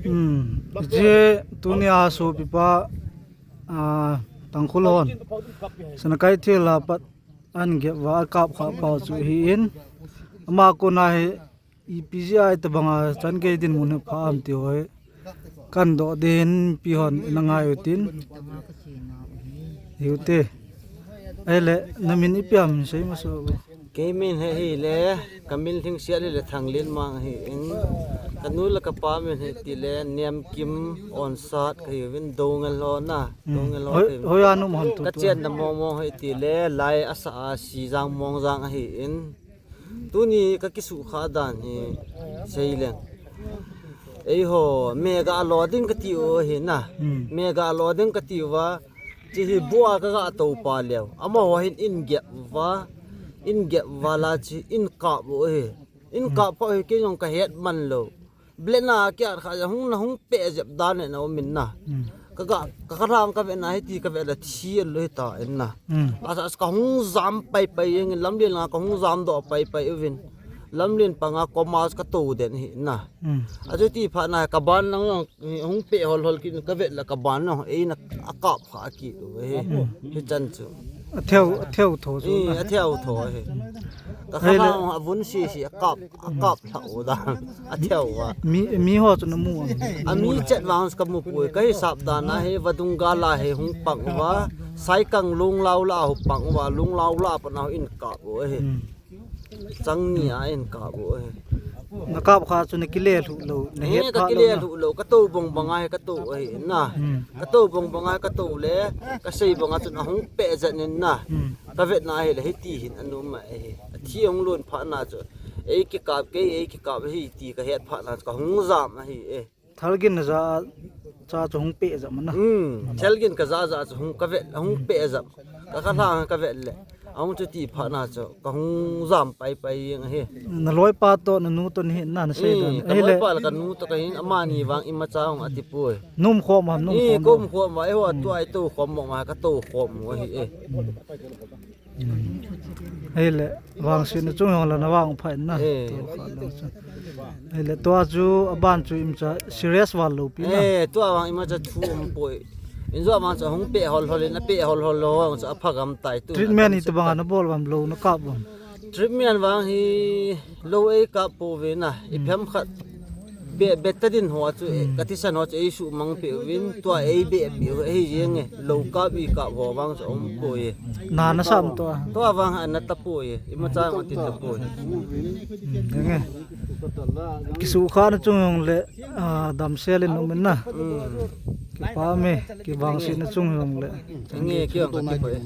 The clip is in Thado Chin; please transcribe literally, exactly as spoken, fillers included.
Hmm. Hiche tunia sopipa, ah, Tangkhul hon Sanakeithel a pat ahin gep uva akap kha pau chu ahin. Ama kona hi ipi jeh a itobanga chan gei dinmun hi pha ham ti ho hi kahin doh ding in, mipi hon ina ngai utin. Hiu te. Ahile, na min ipi ham sei masa o. Kei min hi ahile, ka min lhingset ahile Thanglenmang ahin. Ka nu le ka pa min hi tile, Nemkim Onsat kahiuvin, Doungel ho na. Hmm. Doungel ho. Hoi, hoi a na um ham tu tu. Ka chenna mong mong hi tile, Lai Asa a Sijang Mongjang ahin. Tuni ka kisukha dan hi seileng. Eiho, meh ga lo ding kati u ahi na. Hmm. Meh ga lo ding kati uva, hiche hi bu a ka ga tou pa leu. Amaho hin ahin gep uva, ahin gep uva la hiche ahin kap u ahi. Ahin kap pha hi kei jong ka het man lou. Blade na kiat kha ja hung na hung peh jep dan le na um in na. Hmm. Ka ga, ka, ka rang ka ve na hiti ka ve le thi lo hita in na. Hmm. Asa ka hung jam pai pai jeng in lamlen langa ka hung jam doh pai pai uvin. Lamlen panga komas ka tou den hi na. Hmm. Achuti phat na ka ban lang lang hung peh hol hol kit ka ve le ka ban lang ei na akap kha kit u hi. Hmm. Hichan chu. Atheu, atheu tho chu. Eh, na. Atheu tho hi. Ka kha ma avun si si akap. Akap lha u dan. Atheu a. Mi, mi ho chu na mu am? A mi chet vang ka mu poi. Ka hisap dan a hi vadung gal a hi hung pang uva. Saikang Lunglau la hung pang uva. Lunglau la pat na ahin kap u ahi. Hmm. Chang ni a ahin kap u ahi. Na kap kha chu na kile lhuh lou. Na het pha lou na. Eh, ka kile lhuh lou. Ka tou bang bang a hi ka tou ahi na. Hmm. Ka tou bang bang a hi ka tou le. Ka sei bang a chun ahung peh jet in na. Hmm. Ka vet na ahile hiti hin ana um ahi. Athi ahung lon phat na chu. Ei kikap kei, ei kikap ahi ti ka het phat na chu ka hung jam ahi e. Thalgin na ja cha chu hung peh jam na. Hmm, thalgin ka ja ja chu hung ka vet, hung peh jam. Ka kha lang ka vet le. Ahung chuti phat na chu ka hung jam pai pai jeng ahi. Na loipa toh na nu toh nahi na, na sei dan. Hmm, ka loipa le ka nu toh ka hin amani vang imacha hung ati poi. Na um khom ham, na um khom ham? Ka um khom a, eiho tua i tou khom mo ma ka tou khom mo ahi e. Hmm. Ahile, vangsetna chung jong le na vang pha in na. Eh. Tua kha lang chu. Ahile, tua chu, aban chu imacha serious val lou pi na. Eh, tua vang imacha thu um poi. Injo vang chu hung peh hol hol in, apeh hol hol lou vang chu apha gam tai tu. Treatment itobang a na bol uvam, lou na kap uvam? Treatment vang hi lou ei kap pouve na. I phem khat. Be, betadine ho chu, eh, ka thisan ho chu ei sumang peh uvin, tua ei beh peh u ahi jeng e, lou kap i kap ho vang chu um poi e. Na, na sam tua? Tua vang a na ta poi e, imacha ati ta poi. Hmm, jeng e. Kisukha na chung jong le, ah, damsel in um in na. Hmm. Kipa me, kivangsetna chung jong le. Jeng e, kiyang ka ti poi e.